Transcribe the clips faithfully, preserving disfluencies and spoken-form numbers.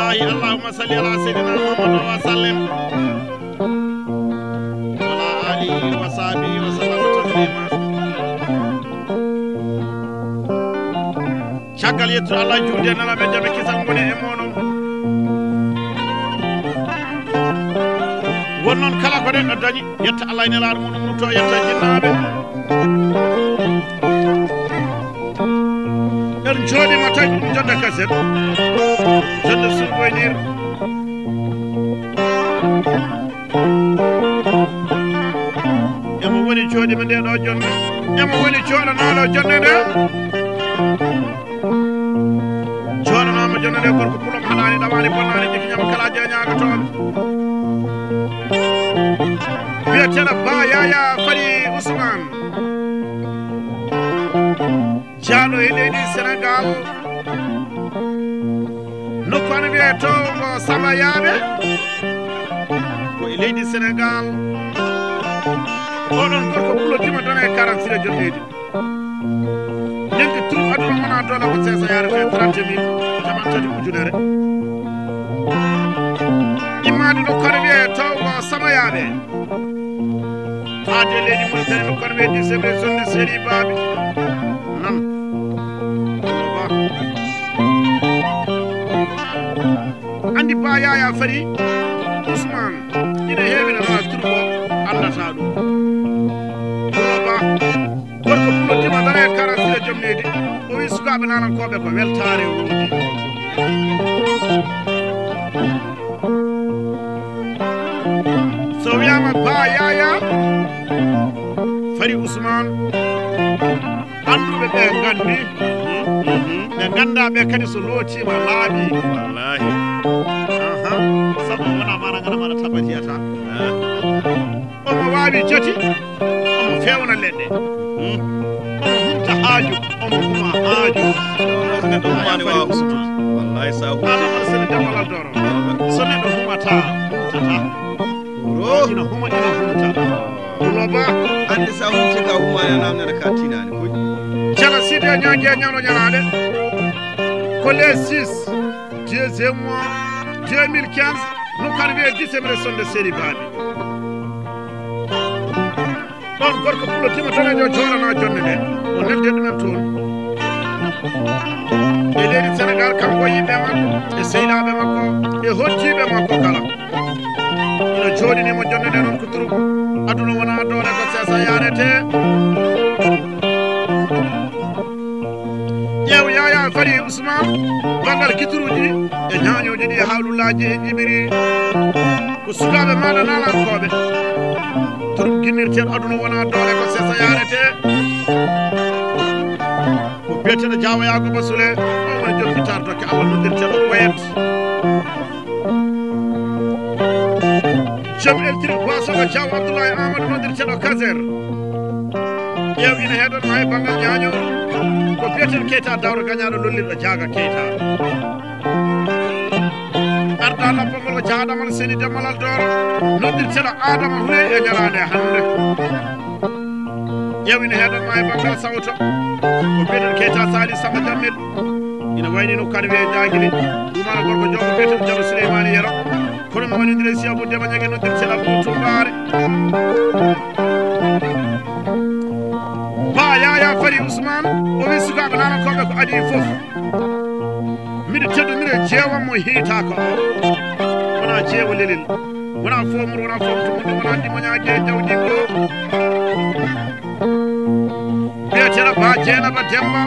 Allahumma salli ala sayyidina Muhammad wa sallim. Wa ala alihi wa sahbihi wa sallam taslima. Caggal yettude Allah, juulde e Nelaaɓe, jam e kisal ngoni e mooɗon. Won noon kala ko neɗɗo dañi, yetta Allah e Nelaaɗo mum, ɗum nutto yetta jinnaaɓe. En jooɗiima tawi ɗum jodde kaset, jodde surgoynir. Emo woni jooɗiima nde ɗo jodde, emo woni jooɗanaaɗo jodde nde. Jooɗanaama jodde nde, gorko pulom haɗaani, ɗawaani, bonnaani, jikki ñama kala jeeñaaɗo toon. Wiyeteeɗo Ba Yaya Fari Ousmane. Jaaɗo e leydi Senegal. Nokku ana wiyee to ko Samayaaɓe. Ko e leydi Senegal. Oɗon gorko pulo dima dana e quarante sire jom leydi. Ñande turu aduna wona doole ko seesa yaade ko e trente mille, capanɗe tati ujunere. Immaade nokku ana wiyee to ko Samayaaɓe. Aade leydi Mauritanie no kono ɓe décembre sonde seri baabi. Nan. Andi Ba Yaya Fari Ousmane. Ina heewi no nawa turbo annata ɗum. Ba. Gorko pulo dima dara e quarante sire jom leydi. O wi sukaaɓe naanankooɓe ko weltaare woni. So wiyaama Ba Yaya Fari Ousmane, annduɓe ɓe nganndi, ɓe nganndaa ɓe kadi so lootiima laaɓi. Wallahi. Aha. Sabu wona mana ngana mana tabati ata. Omo waawi joti, omo feewna leɗɗe. Omo humta haaju, omo huma haaju. Neɗɗo humaani waawa humtude. Wallahi, sa humti. Adama sene dammalal doro. So neɗɗo humata, humtata. Ro. Ina huma, ina humta. Ɗum o ba. Andi sa humti ka humaani, a namnata ka tinaani koy. Cala Sidi a ñaagi a ñaano ñalaande. Ko le six, deuxième mois, deux mille quinze, no kan wiye décembre sonde seri baabi. Ɗon gorko pulo timotonejo jooɗana jonde nde. O nelde ɗumen toon. E leydi Senegal, kanko e yimɓe makko, e sehilaɓe makko, e hoddiɓe makko kala. Ina jooɗini mo jonde nde noon ko turu. Aduna wona doole ko seesa yarete. Ƴeew Yaya Fari Ousmane, banngal kituruuji e ñaañooji ɗi e hawlullaaji e njibiri. Ko sukaaɓe maaɗa naalankooɓe. Turum ginnirteeɗo aduna wona doole ko seesa yaarete. Ko biyeteeɗo Jaawo Yaakuba Sule, o woni joom gitar dokke Allah noddirteeɗo Koyet. Joom eltiri boisongo Thiaw Abdoulaye Amadou noddirteeɗo Kazer. Ƴeew ina heɗon hay banngal ñaaño. Ko biyeten Keita Daouda gañaaɗo lollirɗo jaaga Keita. Arda lappangol ko jaaɗamal seni demmalal dooro. Noddirteeɗo Adama Huley e ñalaande hannde. Ƴeew ina heɗon ma e banngal sawto. Ko biyeten Keita Sali Samba Jammel. Ina wayni no kan wiye jaagili. Ɗumana gorko joogo biyeten Jalo Souleymani Yero. Kono mi wonindire si Abu Dema Ñage noddirteeɗo Abu Tumbaare. Ba Yaya Fari Ousmane, o wi sukaaɓe naalankooɓe ko adii fof. Miɗo teddonira e jeewam mo hiitaaka o. Wona jeewo lelel. Wona foomuru, wona foomtu muɗum, wona dimoñaaji e jawdi goo. Biyeteeɗo Ba Jeenaba Demba.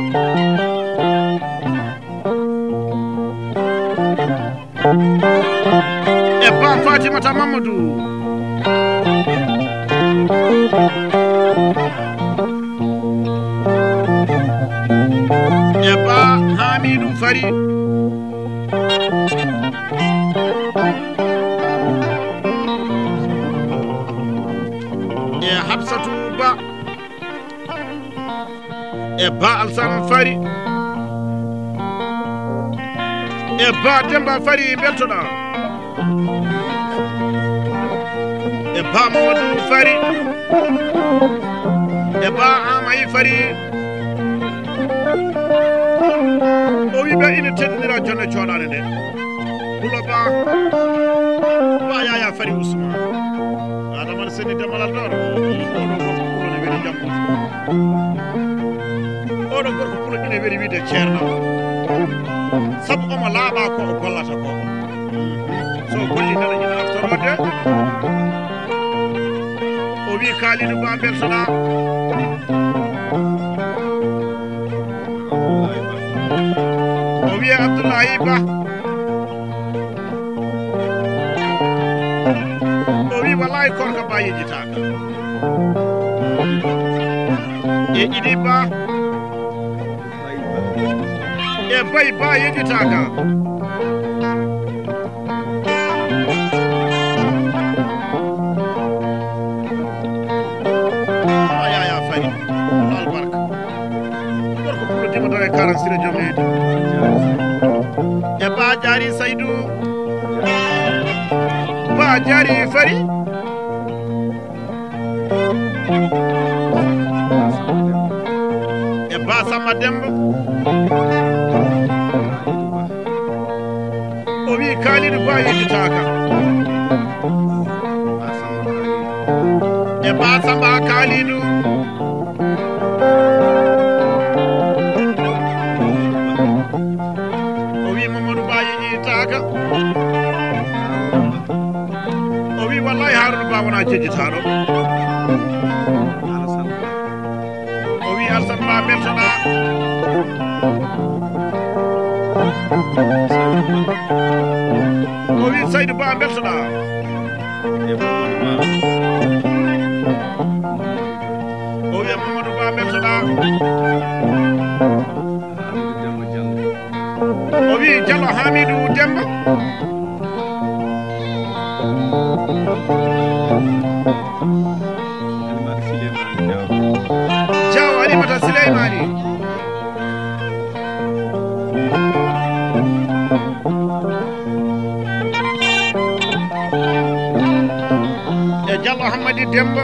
E Ba Fatimata Mamadou. E Ba Hamidou Fari. E Habsatou Ba. E Ba Alsan Fari. E Ba Demba Fari, mbeltoɗaa. E Ba Mamadou Fari. E Ba Amayi Fari. O wi ɓe ina teddinira jonne jooɗaade nde. Pulo Ba. Ba Yaya Fari Usman. Adama Seni Damalal Doro. Oɗo gorko pulo ne weli jammuji. Oɗo gorko pulo ine weli wiide ceerno. Sabu omo laaɓa ko o gollata ko. So o golli tan ina artorode. O wi Kalidu Ba beltoɗa. O wi Abdullahi Ba. O wi wallahi korka Ba yejjitaka. E Idi Ba. E Bay Ba yejjitaka. Ba Yaya Fari. Albarka. Gorko pulo dima dawe karan sire joom leydi. E Ba Jari Saydu. Ba Jari Fari. E Ba Samba Demba. O wi Kalidu Ba yejjitaka. E Ba Samba Kalidu. O wi Mamadou Ba yejjitaka. O wi wallahi Haruna Ba wona jejjitaɗo. O wi Alsan Ba beltoɗa. O wi Saydu Ba beltoɗa. O wi Mamadou Ba beltoɗa. O wi Diallo Hamidou Demba. Jaw Alimata Sileymani. E Diallo Hammadi Demba.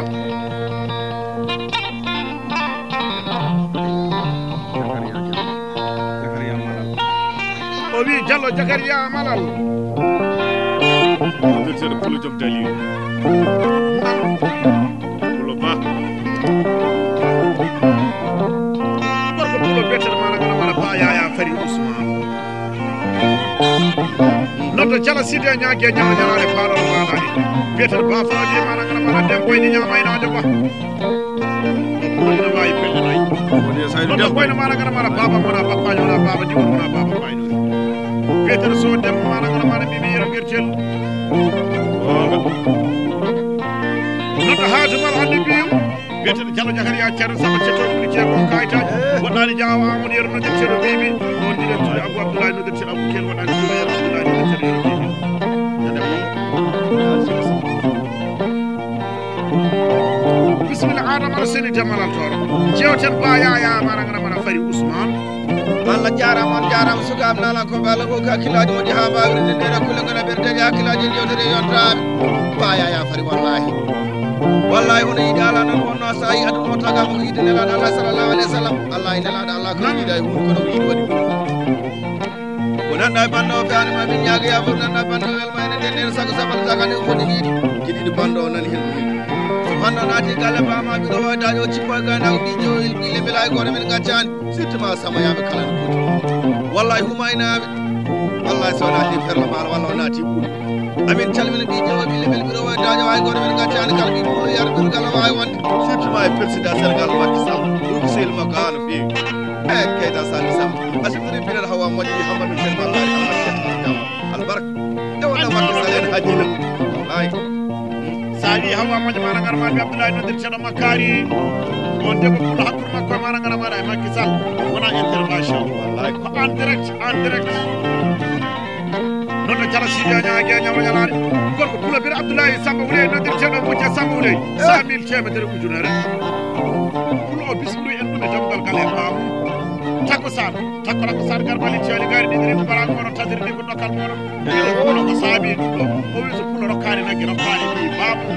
O wi Diallo Jakariya Malal. Directeur Pulo Joom Dalilu. Pulo Ba. Gorko pulo betere mana gana mana Ba Yaya Fari Usman. Noddo Jala Sidi a ñaagi a ñama ñalaare faalo no maanaani. Betere Ba Fawji mana gana mana dem boyni ñama ina joba. Ina wawi pelle nayi. Woni e sayno Noddo dem boyno mana gana mana baba mona baba ñona baba jiwon mona baba bayno. Betere so dem mana gana mana bibi yero gertel. Noddo haatu mal annabiyu. Wiyeten Jalo Jakariya Ceerno Samba Cetto Kuli Ceerno Kayitaji waɗani Jawa Amadou Yero no Ceerno Bibi. On jiɗen Tuuba Abou Abdoulaye no Ceerno Abou Kel waɗani Tuuba Yero Abdoulaye no Ceerno Yero Bibi. Bismillah Adama Seni Jamalal Toro. Jewten Ba Yaya mana ngana mana Fari Ousmane. Allah jaaraama, on jaaraama, sukaaɓe naalankooɓe, Allah ko kakkilaaji moƴƴi haa mbaawi rende ndeer hakkunde ngona ɓerdeeji hakkilaaji en yewtere yontaaɓe. Ba Yaya Fari, wallaahi. Wallaahi, hono yiɗi alaa noon wonnoo so a yii aduna o tagaama ko yiɗde Nelaaɗo Allah sallallahu alayhi wa sallam. Allah e Nelaaɗo Allah ko yiɗi ay huunde kono ko yiɗi waɗi ɗum. Ko nanɗa e banndo o feyaani ma min ñaaga yaafo nanɗa e banndo o welma ene nden nden sago sabal tagane o foti yiɗi. Jiɗiɗo banndo o nani heen ko yiɗi. So banndo naati galle ba ma ɓiɗo hoydaji o cippo e gaynako ɓijo il ɓi lembel hay gooto men gaccani. Surtout ma samoyaaɓe kala no foti. Wallay humaynaaɓe. Wallay so naati ferlo maalo walla o naati ɓuuɗu. Amin calmina ɓiiƴe o ɓiille men ɓiɗo wawi daño hay goto men gaccaani kala ɓi ɓuuɗo yarɓirgal o wawi wonde. Surtout ma e président Sénégal Macky Sall. Ɗum sehil makko ha no feewi. E Keyta Sall Samba. Asibiri mbiɗen hawa moƴƴi Hamadou Sel Makari Hamadou Sel Makari. Albarka. Nde wonno Macky Sall en hajjina. Ay. Sa wi Hawa Moƴƴo Mara Ngar Mami Abdoulaye noddirteɗo Makari. On debbo pula hakkude makko e Mara Ngar Mara e Macky Sall. Wona intervention. Wallahi. Ko en direct, en direct. Noon no Jala Sidi Aña Aguiya Ñawro Ñalaare. Gorko pula bira Abdoulaye Samba Wuley noddirteɗo Mujja Samba Wuley. Cent mille temedere ujunere. Pula o bismiri en ɗum e damgal kala e faamu. Takkusaan. Takko rakko sar gar bali cali gari ɗiɗi ko bara ko no tadiri ɗi ko dokkal moɗo. Ɗiɗo ko no ko saabi ɗum ɗo. O wi so pulo rokkaani nagge rokkaani ɗi baabu.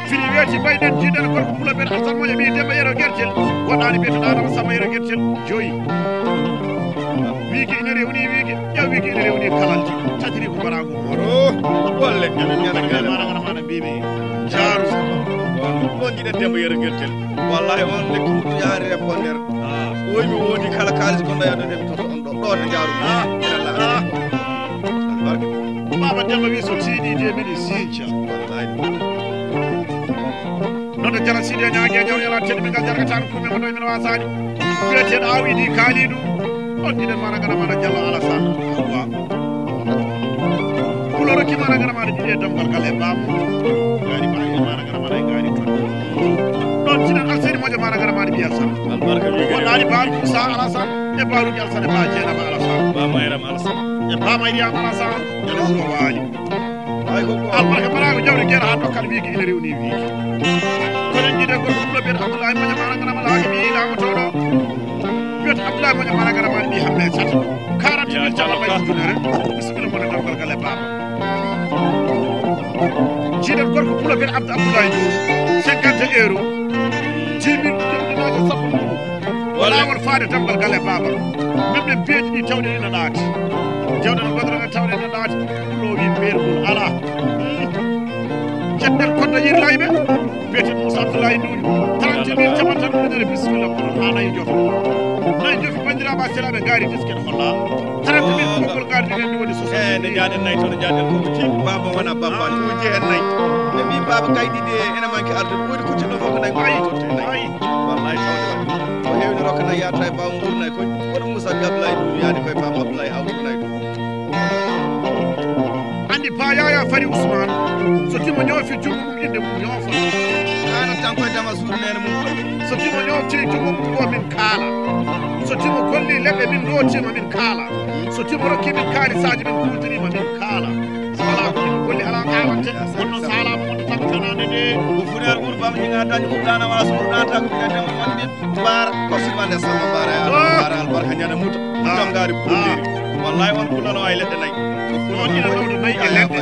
Fini weeti mbayɗen jiiɗen gorko pulo men Alsan Moƴo mi Demba Yero Gertel. Waɗaani ɓe to ɗaɗama sama Yero Gertel joyi. Wiiki ina rewni wiiki. Ƴew wiiki ina rewni kala. Ñande galle. Mana gana mana mbiimi. Jaaru. Ɗon jiɗen Demba Yero Gertel. Wallahi on lekki mutu yaari répondre. Woy mi wodi kala kaalis ko ndañaɗo ɗen toto on ɗo. Ɗo to jaaru. Ina laaɓi. Barke. Baba Demba wi so tiiɗi de miɗi siica. Wallahi. Noon to Jara Sidi e ñaage e jawñal a tedduɓe ngal jargataano kuume mo tawi mino waasaani. Biyeteeɗo aw idi kaalidu. On jiɗen mana gana mana Jallo Alassane. Wa. Pulo rokki mana gana mana jiɗe damgal kala e baamu. Gaari ba e mana gana mana e gaari ton. Ɗon jiɗen Alseydi moƴo mana gana mana ɓiyal sa. Albarka wi gari. Waɗaani baaru sa Alassane e baaruji Alassane e ba jeena ba Alassane. Ba Mayram Alassane. E ba Mayram Alassane. E ɗum ɗo waali. Albarka mbaɗaaka jawdi jeeɗa haa dokkal wiiki ina rewni wiiki. Kono en njiɗe gorko pulo biyeteeɗo Abdoulaye Moƴa Mara Ngarama Laaki ɓiyi laamotooɗo. Biyeteeɗo Abdoulaye Moƴa Mara Ngarama ɓiyi Hamme Sata. Quarante mille capanɗe ujunere. Bisimilla mon e dawgal galle baaba. Njiɗen gorko pulo biyeteeɗo Abdou Abdoulaye Diouf. Cinquante euro. Dix mille jawdinaajo sappo mum. Wala won faade damgal galle baaba. Même ɗen peeji ɗi tawɗen ina ɗaati. Jawɗen badra tawɗen ina ɗaati. Ɗo wi beergol ala. Ceɗɗen kodda yirlayɓe. Biyeteeɗo Moussa Abdoulaye Ndour. Trente mille capanɗe tati ujunere bisimilla kono ha nayi jofi. Nayi jofi banndiraaɓe a selaaɓe ngaari disket holla. Trente mille ɓoggol ngaari ɗiɗen ndi woni soixante mille. Nde jaaɗen nayi toon jaaɗen ko tiiɗi baaba wona bamba tuje en nayi. Ɓe mbi baaba kay ɗiɗi ene manque arde ɓuri kuccino fof ko nayi ɓuri totte nayi. Wallahi tawde waɗi. Ko heewni rokka nayi yaata e baaba mbuur nayi koy. Kono Moussa Abdoulaye Ndour yaade koye baaba Abdoulaye Aw Ndour nayi ɗum. Andi pa yaya fari Ousmane so timo ñoofi junngo mum inde mum ñoofa. Kana tan koye dama suudu nene mum koy. So timo ñoofti junngo mum ko min kaala. So timo golli leɗɗe min rootima min kaala. So timo rokki min kaalisaaji min kuutirima min kaala. So alaa ko min golli alaa kaalante. Kono so alaa mo wonta tan kanande de. Ko funeer ɓur bam hinga dañ ɓur dana wala so ɓur dana ta ko ɓiɗa dama wonde. Bar ko sirwande sama bara ya bara albarka ñana muta. Mutam ngari pundi. Wallahi on kulano ay leɗɗe nay. On ina nawde nay e leɗɗe.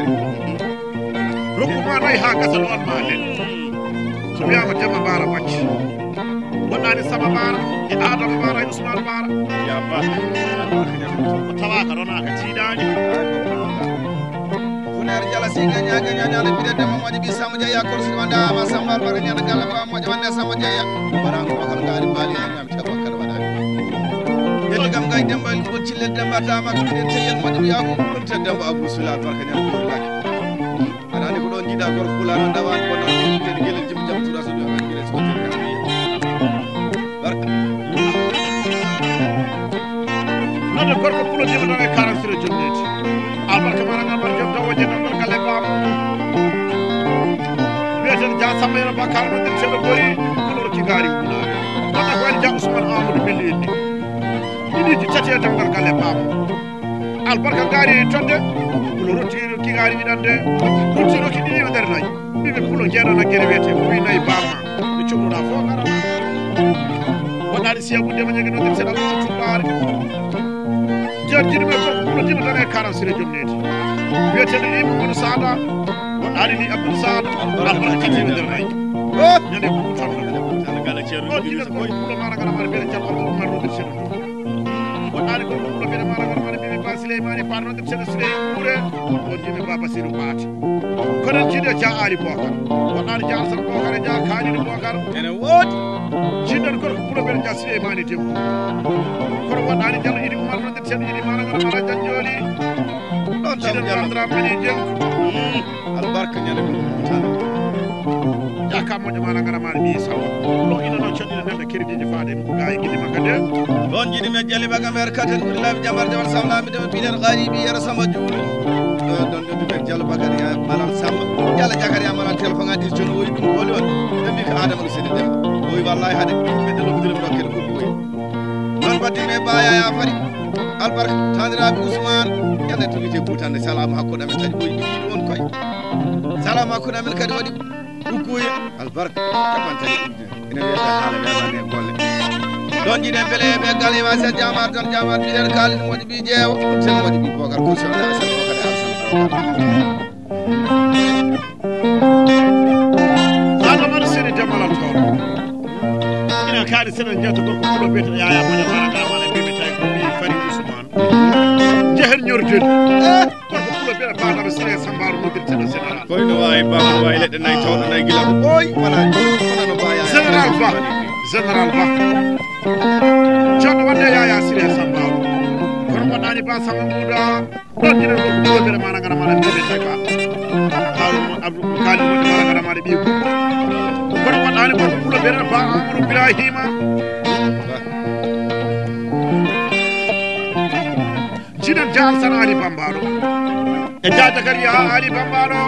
Rokku ma nay ha gasa ɗo on ma len. So wiyama Demba Bara Macci. Waɗɗani Samba Bara e Adama Bara e Ousmane Bara. Ya ba. Ko tawaka ronaka tiiɗani. Funeer jala siga ñaga ñaña le bide Demba Macci bi Samba Jaya ko si wanda ma Samba Bara ñana gala ba Macci wanda Samba Jaya. Bara ko kal ngari bali ñam tabo kal wada. Yedde kam gay Demba ko cille Demba tama ko de teyel Macci yago ko te Demba Abou Sula barka ñam ko lak. Aɗa andi ko ɗon jiiɗa gorko pulaar o dawa ko ɗon jiiɗe gele jim jam tura so ɗum andi ɓe respecté kam. Barka. Nodde gorko pulo jima ɗon e quarante sira jonneti. Albarka mara ngal bar jom tawo je ɗon galle bam. Wiyeten ja Samba Yero Bakar no den seɗo gori kulor kigari wuna. Wata ko en ja Ousmane Amadou Belli en ni. Ɗiɗiji tati e damgal galle bam. Albarka ngaari todde, pulo rotti kigaari wiɗande, rotti rokki ɗiɗi o nder nayi. Ɓiɓe pulo jeeɗo naggere wiyete, o wi nayi bama, ɓe cuɓuɗa fof ngarana. Waɗaani siya budde ma ñagi no nder seɗa ɗum tumbaare. Jeer jiɗi men fof pulo jiɗo tan e quarante sire joom needi. Wiyeteɗo yimɓe kono saada, waɗaani ni Abdoul Saada, albarka kadi o nder nayi. Ñande bubu tan. Ɗon jiɗen ko pulo mara ngara mara bere jam Abdoul Umar Rodir Seɗo. Waɗaani ko ɗum ɗo bere mara ngar mara mbiimi ba Sileymaani Baar noon ɗum seɗa Siley wuure. On mbiimi ba Basiru Paate. Kono en jiiɗe ja Aali Bookar. Waɗaani ja Alsan Bookar e ja Kaalidu Bookar. Ene woodi. Jiiɗen gorko pulo bere ja Sileymaani Debbo. Kono waɗaani Jallo Idi Umar noon ɗum seɗa Idi mara ngar mara janjooli. Ɗon jiiɗen Bandira Mani Jenko. Albarka ñande ɗum. Jaka moƴƴo mana ngara mari mi sawa. Lo ina no codina nelde kerdiiji faade mo gaay gidi makka de. Ɗon jiɗi men jali baga mer katen ɓuri laabi jambar jambar samla mi dema piɗen garibi yara sama juulu. Ɗon ɗon ɗon men jalo baga ya malal sama. Jala jakar ya malal telefon adi jono woy ɗum holi on. Ɗen mi ka adama ɗo sede dem. Woy wallahi hade. Ɓe ɗo ɗum ɗo kede ko woy. Noon mbaɗdi men baya ya fari. Albarka taniraɓe Ousmane. Yalla to wite butande salam hakkude amen kadi woy ɗum on koy. Salam hakkude amen kadi waɗi. Ukkuye albarka capantati ujune ene wiyata haala weɓande e golle. Ɗon jiɗen bele ɓe gal e wasa jamar tan jamar mbiɗen kaali ɗum waɗi mbi jeewa. Sen waɗi mbi bogar ko sewde asan bogar e arsan bogar. Adamar seni demalan toon. Ina kaali seɗen jeeto gorko pulo biyete yaya moƴa mana gamana mbiɓe tawi ko mbi fari Ousmane. Jehen ñordel. Gorko pulo biyete banaɓe sire sambaru nodir. Kono général. Koy no waawi ba, no waawi leɗɗe nayi, tawɗo nayi gila ko ɓooyi, wala, wala no mbaaya. Général Ba, général Ba. Joɗɗo wonde Yaya Siré Samba. Kono waɗani ba Samba Mbuuda. Ɗon gila ko Pulo Bere mana ngara mana mbiyete Tayba. Kaali mo Abdou, Kaali mo mana ngara mana ɓiy Gumbo. Kono waɗani ko Pulo Bere ba Amadou Ibrahima. Jiɗen Dia Alassane Ali Bambaɗo. E Dia Zakariya Ali Bambaɗo.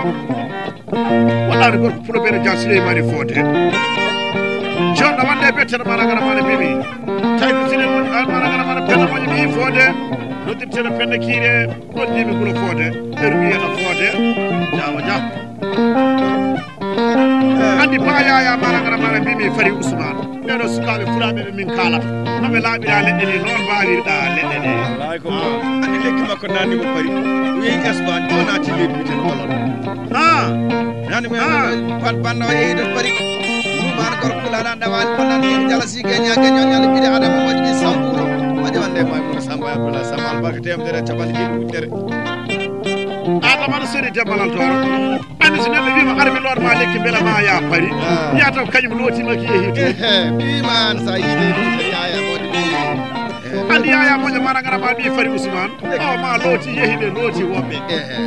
Waɗani gorko Pulo Bere Dia Souleymani Fode. Joɗɗo wonde e bettere mana ngara mana mbimi. Tawi ko sinen woni mana ngara mana bettere woni ɓiy Fode. Noddirteɗo Penda Kiire. Ɗon mbimi Pulo Fode. Heure wiyata Fode. Jawa ja. Andi ba Yaya mana ngara mana mbimi Fari Ousmane. Ɓeɗo sukaaɓe fulaaɓe ɓe min kaalata. No ɓe laaɓira leɗɗe ɗe, noon mbaawirɗa leɗɗe ɗe. Wallaahi ko ɗum. Andi lekki makko nanni mo Paris. O yehi Espagne, o naati leydi mbiyeten Hollande. Ah. Nani men, ah, pat banda o yehi ɗon Paris. Ɗum an gorko pulaɗa ndawani, kono nan yehi jala si geña, geña, ñande ɓiɗe Adama waɗi ɓi Sambulo. Waɗi wande Maymuna Samba, Abdoulaye Samba, albarka temedere e capanɗe jeeɗiɗi ujunere. Adama no sori debbalal toro. Andi so neɗɗo wiima, "Ar mi loot ma lekki, mbela ma ya Paris." Ah. Wiya taw kañum lootima ki yehi to. Ehe, ɓiman sa yiide Yaya Moƴƴo. Ehe. Andi Yaya Moƴƴo mana ngara ma ɓi Fari Ousmane. O ma looti yehi ɓe looti woɓɓe. Ehe.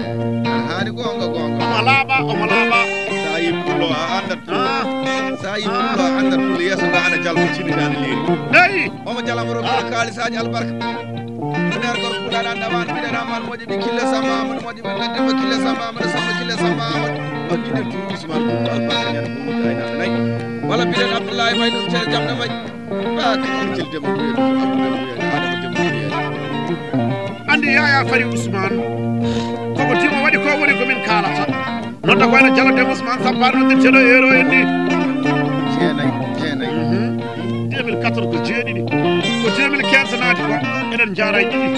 Haani goonga, goonga. Omo laaɓa, omo laaɓa. Sa yi Pulo a andat. Ah. Sa yi Pulo a andat Pulo yeeso nga ana jalba cindi ana leeri. Eyi. Omo jala mo rokkude kaalisaaji albarka. Nder gorko pulaɗa ndawan mbiɗen Amar Moƴƴo ɓi Kille Samba Amadou Moƴƴo ɓi Nadde mo Kille Samba Amadou Samba Kille Samba Amadou. O mbiɗen tun Ousmane Koumba albarka ñande ko wuuta e naɓe nayi. Walla mbiɗen Abdoulaye Faye ɗum Ceerno Jamɗo Mbaye. Ba ko Ancel Demba Bouye ɗum Abdoulaye Bouye Adama Demba Bouye. Andi Yaya Fari Ousmane. Koko timo waɗi ko woni ko min kaalata. Nodda ko ena jala Deme Ousmane Sampar noddirteɗo euro en ni. Jeenayi, jeenayi. Mhm. Deux mille quatre ko jeeɗiɗi. Ko deux mille quinze naati ko. Eɗen njaara e ɗiɗi.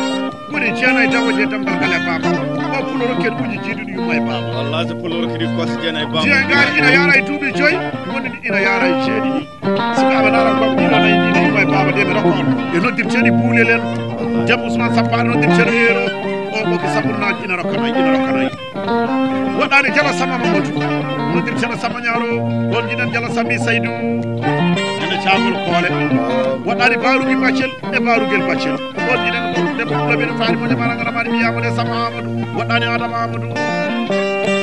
Woni jeenayi dawoje e dammbal ngal e baaba. O Pulo rokken uji jeeɗiɗi yumma e baaba. Wallahi so Pulo rokkiri ko so jeenayi baaba. Jeegaari ina yaara e duuɓi joyi. Woni ina yaara e jeeɗiɗi. Sukaaɓe naran ko ɗiɗo nayi ɗiɗi yumma e baaba de ɓe rokka on. E noddirteɗi buulel en. Deme Ousmane Sampar noddirteɗo euro. O ɓoki sabunnaaji ina rokka nayi, ina rokka nayi. Waɗɗaani Jalo Samba Mamadou. Noddirteɗo Samba Ñaaro. Ɗon jiɗen Jalo Sambi Saydou. Ene caagol koole. Waɗɗaani Baarugi Baccel e Baarugel Baccel. Ɗon jiɗen ko debbo Pulo ɓe no faari mo Jamara Ngara Maari Biya mo de Samba Amadou. Waɗɗaani Adama Amadou.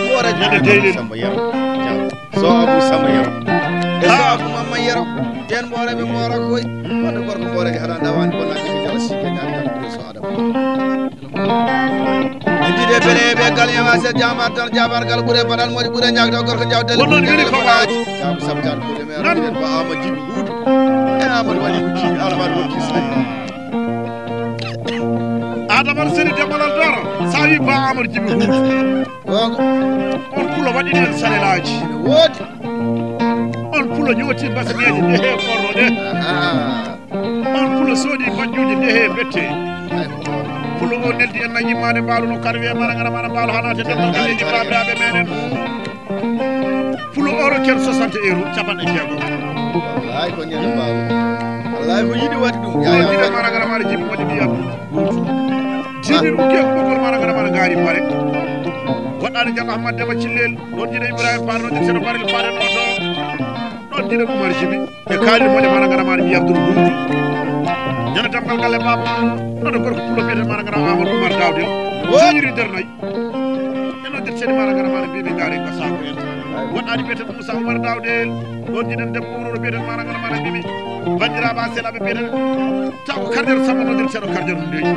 Hoore Nande Deylel. Samba Yero. Jam. So Abu Samba Yero. E so Abu Mamma Yero. Yen Mboore ɓe Mboora koy. Wonde gorko Mboore ke haɗa dawani ko nanndi ko Jalo Sikke ñaari ñaari so Adama. Jide bele be gal yama se jamar tan jabar gal bure badal modi bure nyaag do gorko nyaag del. Wonon weli ko waaji. Jam sabtan ko de mer ba ama jibi hudu. E ama wali ko ci alama do ki sai. Adamar seni demalal doro sawi ba amar jibi hudu. Gonga. On Pulo wadi den salelaji. Wodi. On Pulo nyoti basa miyaji de he korro de. Aha. On Pulo soodi bajjuuji nde he mbette. Pulo o neldi en nayi yimmaade mbaalu no karwi e mara ngara mara mbaalu hanaate debbo galleeji baabiraaɓe meɗen. Pulo o rokken soixante euro capanɗe jeego. Wallahi ko ñande mbaalu. Wallahi ko yiɗi waɗi ɗum. Yaya jiɗe mara ngara mara jibi moƴƴi ndiyam. Jiɗi ɗum ke ko ɓokol mara ngara mara ngaari pare. Waɗɗaani Jalla Ahmad Dema Cillel. Ɗon jiɗe Ibrahima Paare ɗon jiɗe Seeɗa Barel Paare noto. Ɗon jiɗe Umar Jibi. E kaaldi moƴƴo mana ngara mana mi yabduru huudu. Ñande damgal galle baaba on. Ɗon e gorko pulo biyete mana ngara Amadou Umar Dawde. Wayiri nder nayi. E noddirteɗi mana ngara mana mbiɓe ngaari ko saako en. Waɗɗaani biyete Moussa Umar Dawde. Ɗon jiɗen debbo wuuro biyete mana ngara mana mbiɓe. Banndiraaɓe a selaɓe biyete. Taw ko kardero sama noddirteɗo kardero ndeyi.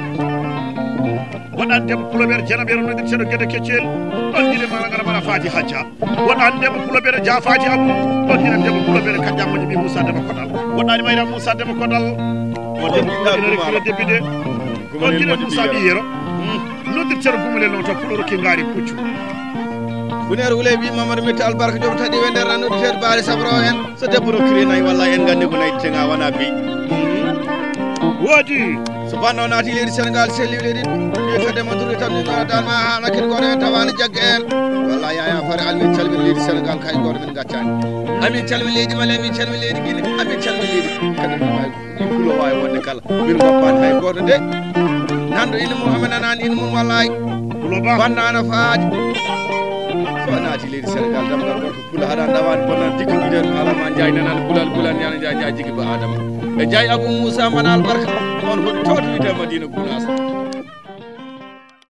Waɗan debbo puloɓere janam yero noddirteɗo Gede Keccel. Ɗon jiɗe mana ngara mana Fati Hajja. Waɗan debbo puloɓere Jafati Abu. Ɗon jiɗe debbo puloɓere Kadja Moƴƴi ɓi Moussa Dema Kodal. Waɗani Mayra Moussa Dema Kodal. O debbo puloɓere kilo debbi de. Ɗon jiɗe Moussa ɓi yero. Noddirteɗo Gumule noon to pulo rokki ngaari puccu. Buneer wuley ɓi Mamadou Mitta Albarka Diop taƴi we nder nan noddirteɗo Baali Sabro en. So debbo rokkiri nayi, walla en nganndi ko nayi tenga wona beyi. Woodi. So banno naati leydi Senegal, selli leydi, wiye kadi ma duri tan, ɗum ɗo dal ma haala kin gore tawani jagge en. Walla Yaya Fare, amin calmin leydi Senegal, kay goto min gaccani. Amin calmin leydi Mali, amin calmin leydi Guinée, amin calmin leydi. Kadi ɗum ay ɗi pulo wawi wonde kala. Min goppani hay goto de. Nanɗo ina mum, amin nanani ina mum, wallahi. Pulo ba. Bannano faade. Ko naati leydi Senegal, damgal gorko pula haɗa ndawani bonan jikki ɗiɗen alama jay nanan bulal bulal yana jay jay jiggi ba adama. E jay Abou Moussa mana albarka. On hoɗi tawto wiyte Madina Gounass.